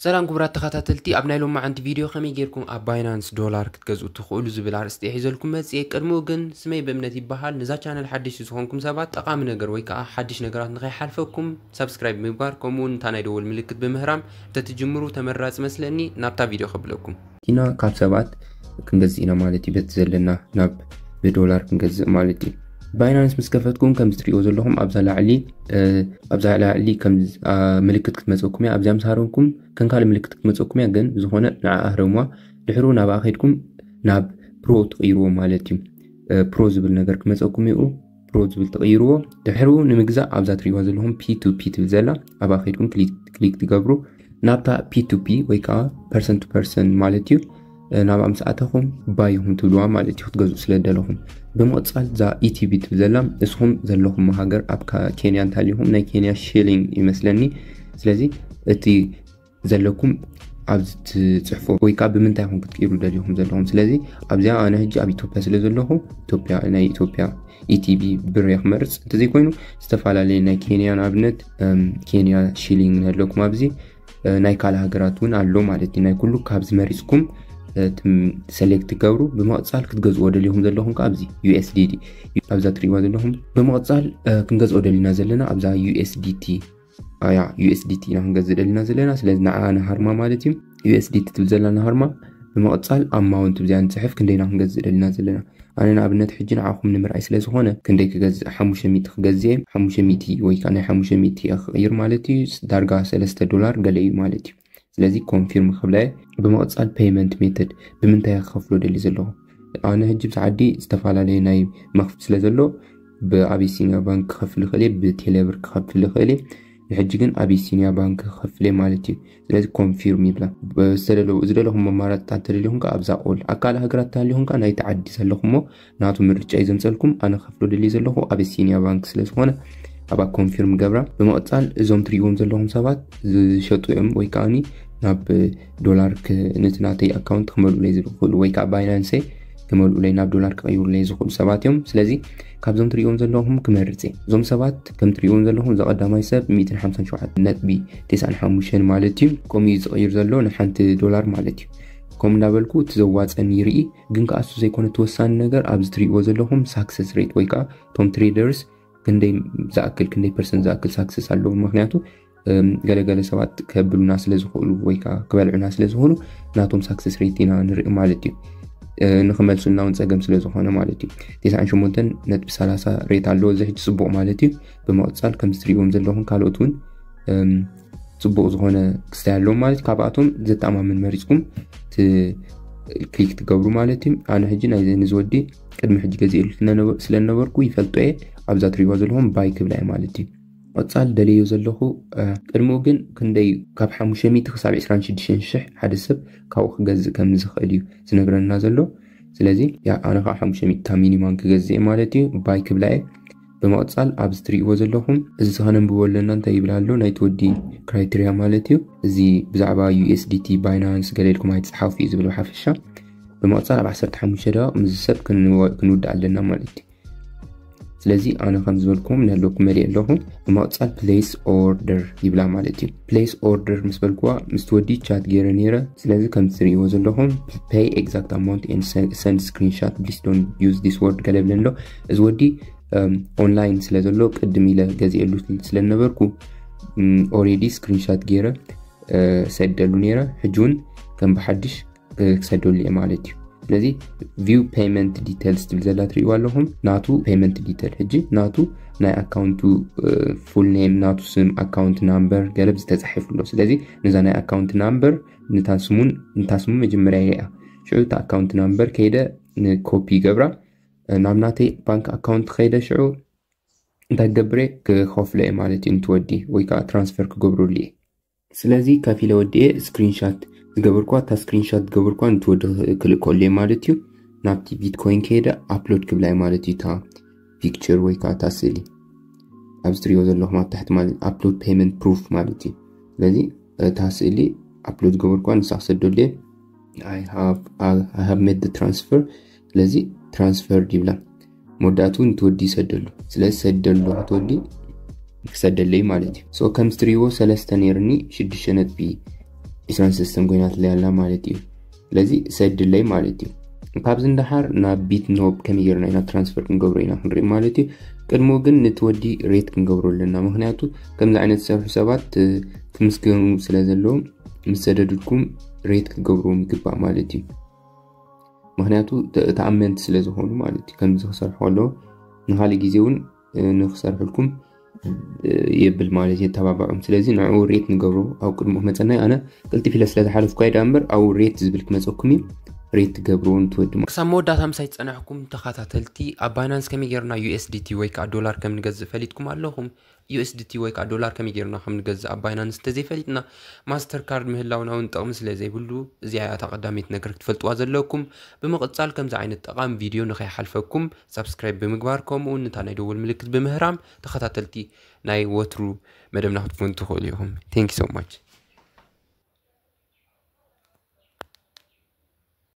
ሰላም ክቡራት ተኸታተልቲ፣ ኣብ ናይ ሎማዓንቲ ቪድዮ ከመይ ጌርኩም ኣብ ባይናንስ ዶላር ክትገዝኡ ትኽእሉ ዝብል ኣርእስቲ ሒዘልኩም መጽየ። ቅድሚኡ ግን ስመይ ብእምነት ይበሃል። ንዛ ቻነል ሓደሽቲ ዝኾንኩም ሰባት ጠቓሚ ነገር ወይ ከዓ ሓድሽ ነገራት ንኸይሓልፈኩም ሳብስክራይብ ምግባር ከምኡ እውን እታ ናይ ደወል ምልክት ብምህራም እንተትጅምሩ ተመራጺ መስለኒ። ናብታ ቪድዮ ከብለኩም። ኢና ካብ ሰባት ክንገዝእ ኢና ማለት እዩ። በቲ ዘለና ናብ ብዶላር ክንገዝእ ማለት እዩ። ባይናንስ ምስ ከፈትኩም ከም እትሪእዎ ዘለኹም ኣብዛ ላዕሊ ኣብዛ ላዕሊ ከም ምልክት ክትመፀኩም እያ። ኣብዚኣ ምስ ሃረምኩም ከም ካልእ ምልክት ክትመፀኩም እያ፣ ግን ብዝኾነ ንዓ ኣህረምዋ። ድሕሩ ናብኣ ከይድኩም ናብ ፕሮ ትቕይርዎ ማለት እዩ። ፕሮ ዝብል ነገር ክመፀኩም እዩ። ፕሮ ዝብል ትቕይርዎ። ድሕሩ ንምግዛእ ኣብዛ ትሪእዋ ዘለኹም ፒ ቱ ፒ ትብል ዘላ ኣብኣ ከይድኩም ክሊክ ትገብሩ። ናብታ ፒ ቱ ፒ ወይ ከዓ ፐርሰን ቱ ፐርሰን ማለት እዩ። ናብኣ ምስ ኣተኹም ባይ ኢኹም ትብልዋ ማለት እዩ፣ ክትገዝኡ ስለ ደለኹም። ብምቕፃል እዛ ኢቲቢ ትብል ዘላ ንስኹም ዘለኹም ሃገር ኣብ ኬንያ እንተሃሊኹም ናይ ኬንያ ሺሊንግ ይመስለኒ። ስለዚ እቲ ዘለኩም ኣብዚ ትፅሕፎ ወይ ከዓ ብምንታይ ኢኹም ክትቅይሩ ደሊኹም ዘለኹም። ስለዚ ኣብዚኣ ኣነ ሕጂ ኣብ ኢትዮጵያ ስለ ዘለኹ ኢትዮጵያ ናይ ኢትዮጵያ ኢቲቢ ብር እየ ክመርፅ። እንተዘይኮይኑ ዝተፈላለየ ናይ ኬንያ ንኣብነት ኬንያ ሺሊንግ ኣለኩም ኣብዚ ናይ ካልእ ሃገራት እውን ኣሎ ማለት እዩ። ናይ ኩሉ ካብዚ መሪፅኩም ሰሌክት ትገብሩ። ብምቕፃል ክትገዝዎ ደሊኹም ዘለኹም ከዓ ኣብዚ ዩኤስዲቲ ኣብዛ ትሪእዋ ዘለኹም። ብምቕፃል ክንገዝኦ ደሊና ዘለና ኣብዛ ዩኤስዲቲ ያ ዩኤስዲቲ ኢና ክንገዝእ ደሊና ዘለና። ስለዚ ንዓ ንሃርማ ማለት እዩ። ዩኤስዲቲ ትብል ዘላ ንሃርማ። ብምቕፃል ኣማውንት ብዚኣ ንፅሕፍ ክንደይና ክንገዝእ ደሊና ዘለና። ኣነ ንኣብነት ሕጂ ንዓኹም ንምርኣይ ስለ ዝኾነ ክንደይ ክገዝእ ሓሙሽተ ሚእቲ ክገዝእ እየ። ሓሙሽተ ሚእቲ ወይ ከዓ ናይ ሓሙሽተ ሚእቲ እየ ክቕይር ማለት እዩ። ዳርጋ ሰለስተ ዶላር ገለ እዩ ማለት እዩ። ስለዚ ኮንፊርም ክብላ እየ። ብምቕፃል ፔይመንት ሜተድ ብምንታይ እየ ክኸፍሎ ደሊ ዘለኹ። ኣነ ሕጂ ብዚ ዓዲ ዝተፈላለየ ናይ መኽፍል ስለ ዘሎ ብኣቢሲኒያ ባንክ ክኸፍል ይኽእል እየ፣ ብቴሌብር ክኸፍል ይኽእል እየ። ንሕጂ ግን ኣቢሲኒያ ባንክ ክኸፍል እየ ማለት እዩ። ስለዚ ኮንፊርም ይብላ። ዝተደለዉ ዝደለኹም ኣማራፅታት ተደሊኹም ከዓ ኣብዛ ኦል ኣብ ካልእ ሃገራት ተሃሊኹም ከዓ ናይቲ ዓዲ ዘለኹሞ ናቱ ምርጫ እዩ ዘምፀልኩም። ኣነ ከፍሎ ደልየ ዘለኹ ኣቢሲኒያ ባንክ ስለ ዝኾነ ኣብኣ ኮንፊርም ገብራ። ብምቕፃል እዞም ትሪእዎም ዘለኹም ሰባት ዝሸጡ እዮም ወይ ከዓኒ ናብ ዶላር ክ- ነቲ ናተይ ኣካውንት ክመልኡለይ ዝኽእሉ ወይ ከዓ ባይናንሰይ ክመልኡለይ ናብ ዶላር ክቕይሩለይ ዝኽእሉ ሰባት እዮም። ስለዚ ካብዞም ትሪእዎም ዘለኹም ክመርፅ እየ። እዞም ሰባት ከም ትሪእዎም ዘለኹም እዚ ቀዳማይ ሰብ ሚእትን ሓምሳን ሸውዓተን ነጥቢ ተስዓን ሓሙሽተን ማለት እዩ። ከምኡ እዩ ዝቕይር ዘሎ ንሓንቲ ዶላር ማለት እዩ። ከምኡ እንዳበልኩ እቲ ዘዋፀኒ ይርኢ። ግን ከዓ እሱ ዘይኮነ እቲ ወሳኒ ነገር ኣብዚ ትሪእዎ ዘለኹም ሳክሰስ ሬት ወይ ከዓ እቶም ትሬደርስ ክንደይ ዝኣክል ክንደይ ፐርሰንት ዝኣክል ሳክሰስ ኣለዎም። ምክንያቱ ገለገለ ሰባት ከብሉና ስለ ዝኽእሉ ወይ ከዓ ክበልዑና ስለ ዝኽእሉ ናቶም ሳክሰስ ሬት ኢና ንርኢ ማለት እዩ። ንክመልሱልና እውን ፀገም ስለ ዝኾነ ማለት እዩ። ተስዓን ሸሞንተን ነጥቢ ሰላሳ ሬት ኣለዎ። እዚ ሕጂ ፅቡቕ ማለት እዩ። ብምቕፃል ከም ትሪእዎም ዘለኹም ካልኦት እውን ፅቡቕ ዝኾነ ክስታይ ኣለዎም ማለት እዩ። ካብኣቶም ዘተኣማምን መሪፅኩም ክሊክ ትገብሩ ማለት እዩ። ኣነ ሕጂ ናይ ንዝወዲ ቅድሚ ሕጂ ገዚእሉ ስለነበርኩ ይፈልጦ እየ። ኣብዛ ትሪእዋ ዘለኹም ባይ ክብላ እየ ማለት እዩ። ቀፃል ደልዮ ዘለኹ ቅድሚኡ ግን ክንደይ ካብ ሓሙሽተ ሚእቲ ክሳብ ዕስራን ሽዱሽተን ሽሕ ሓደ ሰብ ካብኡ ክገዝእ ከም ዝኽእል እዩ ዝነግረና ዘሎ። ስለዚ ኣነ ከዓ ሓሙሽተ ሚእቲ ሚኒማም ክገዝእ ማለት እዩ። ባይ ክብላ እየ። ብምቕፃል ኣብዚ ትሪእዎ ዘለኹም እዚ ተኸነንብቦ ኣለና እንታይ ይብል ኣሎ ናይቲ ወዲ ክራይቴሪያ ማለት እዩ። እዚ ብዛዕባ ዩኤስዲቲ ባይናንስ ገለ ኢልኩም ኣይትፅሓፉ እዩ ዝብል ብሓፈሻ። ብምቕፃል ኣብ ዓሰርተ ሓሙሽተ ደቂቕ ምስ ሰብ ክንውዳእ ኣለና ማለት እዩ። ስለዚ ኣነ ከም ዝበልኩም ነለኩም መሊእ ኣለኹ። ብምቕፃል ፕሌስ ኦርደር ይብላ ማለት እዩ። ፕሌስ ኦርደር ምስ በልኩዋ ምስ ትወዲ ቻት ገይረ ነይረ። ስለዚ ከም ትሪእዎ ዘለኹም ፔይ ኤግዛክት ኣማውንት ኤንድ ሰንድ ስክሪንሻት ብሊስ ዶን ዩዝ ዲስ ወርድ ገለ ብለ ኣሎ። እዚ ወዲ ኦንላይን ስለ ዘሎ ቅድም ኢለ ገዚኤሉ ስለነበርኩ ኦሬዲ ስክሪንሻት ገይረ ሰደሉ ነይረ። ሕጂ እውን ከም ብሓድሽ ክሰደሉ እየ ማለት እዩ። ስለዚ ቪው ፔመንት ዲቴልስ ትብል ዘላ ትሪእዋ ኣለኹም። ናቱ ፔመንት ዲቴል ሕጂ ናቱ ናይ ኣካውንቱ ፉል ኔም ናቱ ስም ኣካውንት ናምበር ገለ ዝተፃሒፉ ኣሎ። ስለዚ ነዛ ናይ ኣካውንት ናምበር ንታ ስሙን ንታ ስሙ መጀመርያ ይሪኣ። ሽዑ እቲ ኣካውንት ናምበር ከይደ ንኮፒ ይገብራ ናብ ናተይ ባንክ ኣካውንት ከይደ ሽዑ እንታይ ክገብር እየ ክኸፍሎ እየ ማለት እዩ። እንትወዲ ወይ ከዓ ትራንስፈር ክገብረሉ እየ። ስለዚ ከፊለ ወዲኤ ስክሪንሻት ዝገበርኳ እታ ስክሪንሻት ዝገበርኳ ንትወዲ ክልእከሉ እየ ማለት እዩ። ናብቲ ቢትኮይን ከይደ ኣፕሎድ ክብላ እየ ማለት እዩ። እታ ፒክቸር ወይ ከዓ እታ ስእሊ ኣብዚ ትሪኦ ዘለኹም ኣብ ታሕቲ ማለት ኣፕሎድ ፔመንት ፕሩፍ ማለት እዩ። ስለዚ እታ ስእሊ ኣፕሎድ ዝገበርኳ ንሳ ክሰደሉ እየ። I have I have made the transfer። ስለዚ ትራንስፈር ይብላ መወዳእቱ ንትወዲ ይሰደሉ። ስለዚ ሰደሉ ትወዲ ክሰደለይ ማለት እዩ። ሶ ከም ትሪእዎ ሰለስተ ነይርኒ ሽዱሽተ ነጥቢ ዒስራን ሰለስተን ኮይናትለይ ኣላ ማለት እዩ። ስለዚ ሰድለይ ማለት እዩ። ካብዚ እንዳሓር ናብ ቢት ኖብ ከመይ ጌርና ኢና ትራንስፈር ክንገብሮ ኢና ክንርኢ ማለት እዩ። ቅድሞ ግን ንትወዲ ሬት ክንገብሮ ኣለና። ምክንያቱ ከምዚ ዓይነት ዝሰርሑ ሰባት ክምስገኑ ስለ ዘለዎም ምስ ሰደድኩም ሬት ክትገብርዎም ይግባእ ማለት እዩ። ምክንያቱ ተኣመንቲ ስለ ዝኾኑ ማለት እዩ። ከምዚ ክሰርሑ ከለዉ ንካሊእ ግዜ እውን ንክሰርሕልኩም የብል ማለት የተባባዑም። ስለዚ ንዕኡ ሬት ንገብሮ ኣብ ቅድሚ ክመፀና ኣነ ቅልጥፍ ኢለ ስለ ዝሓለፍኩ ኣይዳ እምበር ኣብኡ ሬት ዝብል ክመፀኩም እዩ። ሬት ትገብርዎ ንትወዲ ማለት። ክሳብ መወዳእታ ምሳይ ዝፀናሕኩም ተኸታተልቲ ኣብ ባይናንስ ከመይ ጌርና ዩ ኤስ ዲ ቲ ወይ ከዓ ዶላር ከም ንገዝእ ፈሊጥኩም ኣለኹም። ዩ ኤስ ዲ ቲ ወይ ከዓ ዶላር ከመይ ጌርና ከም ንገዝእ ኣብ ባይናንስ እንተዘይፈሊጥና ማስተር ካርድ ምህላውና እውን ጥቕሚ ስለ ዘይብሉ እዚኣ እያ እታ ቀዳመይቲ ነገር ክትፈልጥዋ ዘለኩም። ብምቕፃል ከምዚ ዓይነት ጠቓሚ ቪድዮ ንኸይሓልፈኩም ሳብስክራይብ ብምግባር ከምኡ እውን ነታ ናይ ደወል ምልክት ብምህራም ተኸታተልቲ ናይ ወትሩ መደብና ክትኮኑ ትኽእሉ ኢኹም። Thank you so much።